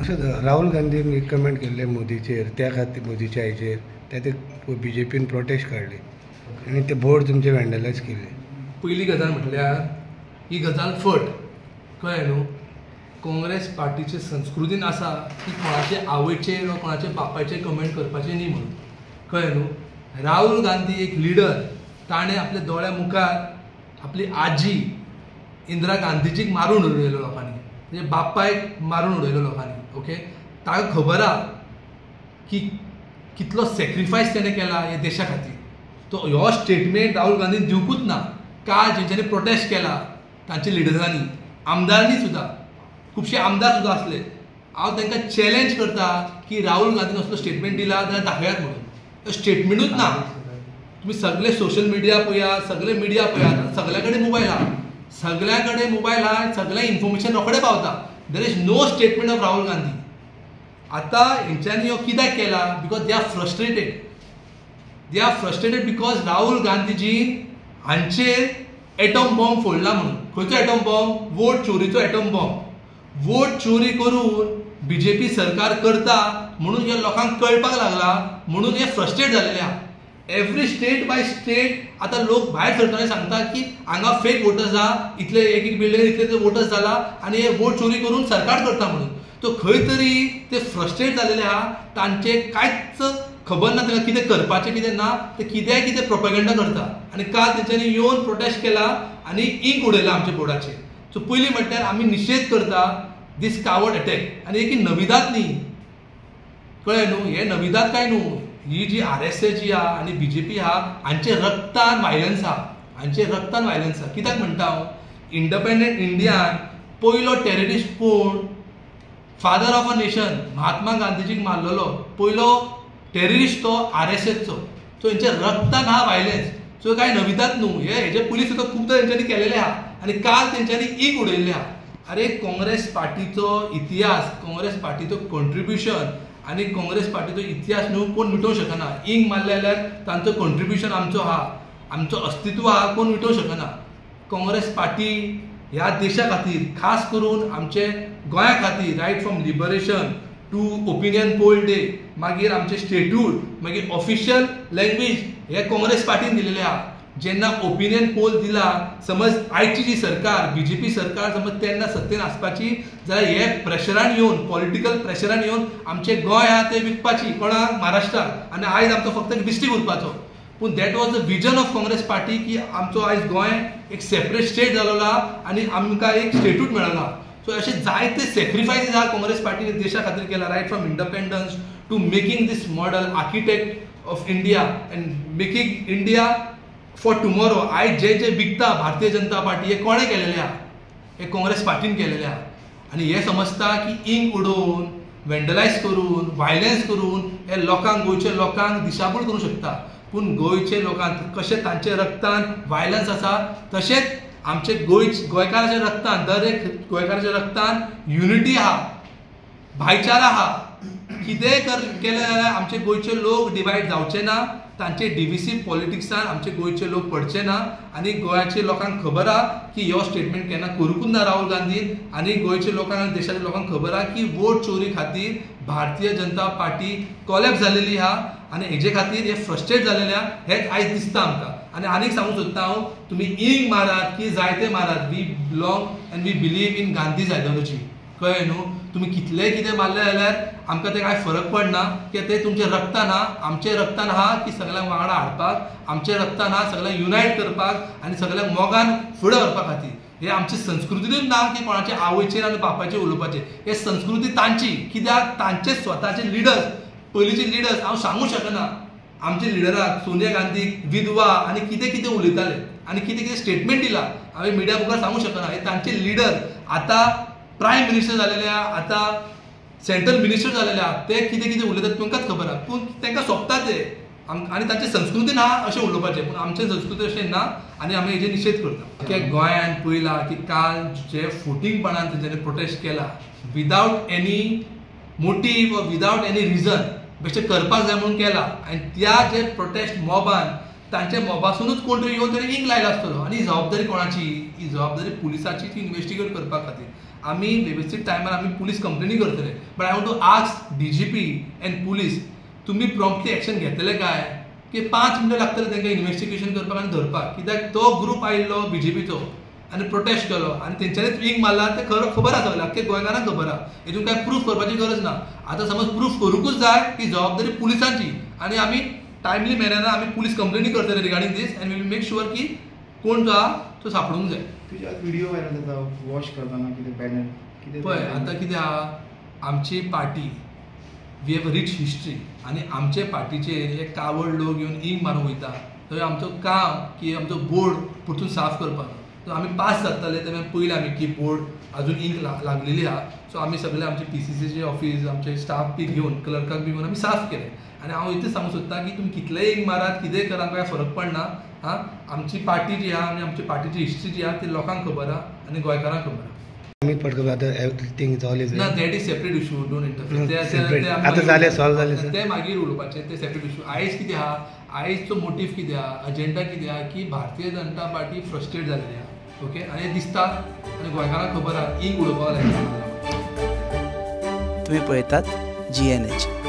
राहुल गांधीन एक कमेंट केल्ले मोदीचेर, त्या खातीर मोदीच्या आयचेर त्या ते बीजेपीन प्रोटेस्ट काडली आनी ते बोर्ड तुमचे व्हँडलायज केले. पयली गजाल म्हटल्यार ही गजाल फट, कळ्ळें न्हू. काँग्रेस पार्टीचे संस्कृतीन आसा की कोणाचे आवयचेर वा कोणाचे बापायचेर कमेंट करपाचें न्ही म्हणून, कळ्ळें न्हू. राहुल गांधी एक लिडर, ताणें आपल्या दोळ्या मुखार आपली आजी इंदिरा गांधीजीक मारून उडयलो लोकांनी, म्हणजे बापायक मारून उडयलो लोकांनी. ओके, ताका खबर आहा की कितलो सॅक्रिफायस तेणें केला ह्या देशा खातीर. तो हो स्टेटमेंट राहुल गांधीन दिवकूच ना. काल जेंच्यांनी प्रोटेस्ट केला तांच्या लिडरांनी, आमदारांनी सुद्दां, खुबशे आमदार सुद्दां आसले, हांव तांकां चॅलेंज करता की राहुल गांधीन असलो स्टेटमेंट दिला जाल्यार दाखयात म्हणून. स्टेटमेंटूच ना. तुमी सगळे सोशल मिडिया पळयात, सगळे मिडिया पळयात, सगळ्या कडेन मोबायल आहा, सगळ्या कडेन मोबायल आहा, सगळें इन्फॉर्मेशन रोखडें पावता. There is no statement of Rahul Gandhi. आतां हेंच्यांनी हो कित्याक केला? Because they are frustrated. They are frustrated because Rahul गांधीजीन हांचेर एटॉम बॉम्ब फोडला म्हणून. खंयचो एटॉम बॉम्ब? वोट चोरीचो एटॉम बॉम्ब. वोट चोरी करून बीजेपी सरकार करता म्हणून हे लोकांक कळपाक लागला, म्हणून हे फ्रस्ट्रेट जालेले आहा. एवरी स्टेट बाय स्टेट आतां लोक भायर सरतना सांगता की हांगा फेक वोटर्स आहा, इतले एक एक बिल्डिंग इतले वोटर्स जाला आनी हे वोट चोरी करून सरकार करता म्हणून. तो खंय तरी ते फ्रस्ट्रेट जालेले आहा, तांचे कांयच खबर ना तांकां कितें करपाचें कितें ना, ते कित्याय कितें प्रोपेगेंडा करता. आनी काल तेंच्यांनी येवन प्रोटेस्ट केला आनी इंक उडयला आमच्या बोर्डाचेर. सो पयलीं म्हटल्यार आमी निशेध करता दीस कावर्ड अटॅक. आनी एक नविदात न्ही, कळ्ळें न्हू, हें नविदात काय न्हू. ही जी आर एस एस जी आहा आनी बीजेपी आहा हांचे रक्तान वायलन्स आहा, हांचे रक्तान वायलन्स आहा. कित्याक म्हणटा हांव? इंडिपेंडंट इंडियान पयलो टेररिस्ट कोण? Father of a nation Mahatma गांधीजीक मारलेलो पयलो टेररिस्ट तो आर एस एसचो. सो हेंच्या रक्तान आहा वायलन्स. सो कांय नविदात न्हू हे. हेजे पुलीस सुद्दां खुबदां हेंच्यांनी केलेले आहा आनी काल तेंच्यांनी इंक उडयल्ले आहा. अरे, काँग्रेस पार्टीचो इतिहास, काँग्रेस पार्टीचो कॉन्ट्रिब्युशन आनी काँग्रेस पार्टीचो इतिहास न्हू कोण मिटोवंक शकना. इंक मारले जाल्यार तांचो कॉन्ट्रिब्युशन आमचो आहा, आमचो अस्तित्व आहा, कोण मिटोवंक शकना. काँग्रेस पार्टी ह्या देशा खातीर, खास करून आमचे गोंया खातीर, right from liberation to opinion poll day, मागीर आमचे स्टेटूट, मागीर ऑफिशियल लँग्वेज हे काँग्रेस पार्टीन दिलेले आहा. जेन्ना ओपिनियन पोल दिला, समज आयची जी सरकार बीजेपी सरकार समज तेन्ना सत्तेन आसपाची जाल्यार हे प्रेशरान येवन, पॉलिटिकल प्रेशरान येवन आमचे गोंय आहा ते विकपाची कोणाक? महाराष्ट्राक. आनी आयज आमचो फक्त एक डिस्ट्रिक्ट उरपाचो. पूण that was the vision of Congress Party की आमचो आयज गोंय एक सेपरेट स्टेट जालेलो आहा आनी आमकां एक स्टेटूट मेळ्ळो. सो अशे जायते सॅक्रिफायसीस आहा काँग्रेस पार्टीने देशा खातीर केला, right from independence to making this model architect of India and making India for tomorrow. आयज जे जे विकता भारतीय जनता पार्टी हे कोणें केलेलें आहा? हे काँग्रेस पार्टीन केलेलें आहा. आनी हे समजता की इंक उडोवन, वेंडलायज करून, वायलन्स करून हे लोकांक, गोंयच्या लोकांक दिशाभूल करूंक शकता. पूण गोंयचे लोकांक कशें तांच्या रक्तान वायलन्स आसा, तशेंच आमचे गोंयकाराच्या रक्तान, दर एक गोंयकाराच्या रक्तान युनिटी आहा, भाईचारा आहा. कितेंय केलें जाल्यार आमचे गोंयचे लोक डिवायड जावचे ना, तांचे डिविसीव पॉलिटिक्सान आमचे गोंयचे लोक पडचे ना. आनी गोंयाचे लोकांक खबर आहा की हो स्टेटमेंट केन्ना करूंकूच ना राहुल गांधीन. आनी गोंयचे लोकांक आनी देशाच्या लोकांक खबर आहा की वोट चोरी खातीर भारतीय जनता पार्टी कॉलॅप्स जालेली आहा आनी हेजे खातीर हे फ्रस्ट्रेट जालेले आहा, हेच आयज दिसता आमकां. आनी आनीक सांगूंक सोदता हांव, तुमी इंक मारात की जायते मारात, we belong and we believe in Gandhi's ideology, कळ्ळें न्हू. तुमी कितलेय कितें मारलें जाल्यार आमकां तें कांय फरक पडना, कित्याक तें तुमच्या रक्तान आहा. आमच्या रक्तान आहा की सगळ्यांक वांगडा हाडपाक, आमच्या रक्तान आहा सगळ्यांक युनायट करपाक आनी सगळ्यांक मोगान फुडें व्हरपा खातीर. हे आमची संस्कृतीच ना की कोणाचे आवयचेर आनी बापायचेर उलोवपाचें. हे संस्कृती तांची, कित्याक तांचे स्वताचे लिडर्स, पयलींचे लिडर्स, हांव सांगूंक शकना, आमचे लिडराक सोनिया गांधीक विधवा आनी कितें कितें उलयताले आनी कितें कितें स्टेटमेंट दिला, हांवें मिडिया मुखार सांगूंक शकना. हे तांचे लिडर आतां प्रायम मिनिस्टर जालेले आहा, आतां सेंट्रल मिनिस्टर जालेले आहा, ते कितें कितें उलयतात तांकांच खबर आहा. पूण तांकां सोंपता ते आनी तांची संस्कृती ना अशें उलोवपाचें. पूण आमचे संस्कृती अशें ना आनी आमी हेजेर निशेध करता. की गोंयान पळयलां की काल जे फुटींगपणान तेंच्यांनी प्रोटेस्ट केला without any motive or without any reason, बेश्टें करपाक जाय म्हणून केला. आनी त्या जे प्रोटेस्ट मॉबान तांच्या मोबासुनूच कोण तरी येवन तरी इंक लायला आसतलो. आनी ही जबाबदारी कोणाची? ही जबाबदारी पुलिसाची, ती इन्वेस्टिगेट करपा खातीर. आमी वेवस्थीत टायमार आमी पुलीस कंप्लेनी करतले. But I want to ask DGP and police, तुमी प्रॉम्प्टली एक्शन घेतले काय की 5 मिनटां लागतले तांकां इन्वेस्टिगेशन करपाक आनी धरपाक? कित्याक तो ग्रूप आयिल्लो बीजेपीचो आनी प्रोटेस्ट केलो आनी तेंच्यांनीच इंक मारला तें खरो खबर आसा, आख्खे गोंयकारांक खबर आसा. हितून कांय प्रूफ करपाची गरज ना. आतां समज प्रूफ करूंकूच जाय ही जबाबदारी पुलिसांची आनी आमी टायमली मॅनरान आमी पुलीस कंप्लेनी करतले regarding this and will make sure की कोण जो आहा तो सापडूंक जाय. तुज्या व्हिडिओ व्हायरल जाता वॉश करतना कितें बॅनर कितें? पळय आतां कितें आहा, आमची party we have rich history आनी आमचे पार्टीचेर हे कावड लोक येवन इंक मारून वयता. थंय आमचो काम की आमचो बोर्ड परतून साफ करपाक. सो आमी पास जाताले तेन्ना पयलें आमी की बोर्ड अजून इंक लागलेली आहा. सो आमी सगळे आमचे PCCचे ऑफीस, आमचे स्टाफ बी घेवन, क्लर्काक बी घेवन आमी साफ केलें. आनी हांव इतलें सांगूंक सोदता की तुमी कितलेय इंक मारात, कितेंय करात, कांय फरक पडना. हां, आमची पार्टी जी आहा आनी आमची पार्टीची हिस्ट्री जी आहा ती लोकांक खबर आहा आनी गोंयकारांक खबर आहा. आमी पडकप आतां एवरीथींग is all is ना, that is separate issue, don't interfere. आतां जालें, सॉल्व जालें सर. ते मागीर उलोवपाचें, ते सेपरेट इशू. आयज कितें आहा, आयजचो मोटीव कितें आहा, अजेंडा कितें आहा की भारतीय जनता पार्टी फ्रस्ट्रेट जाल्ली आहा. ओके, आनी हें दिसता आनी गोंयकारांक खबर आहा, इंक उडोवपाक लायता. तुमी पळयतात GNH.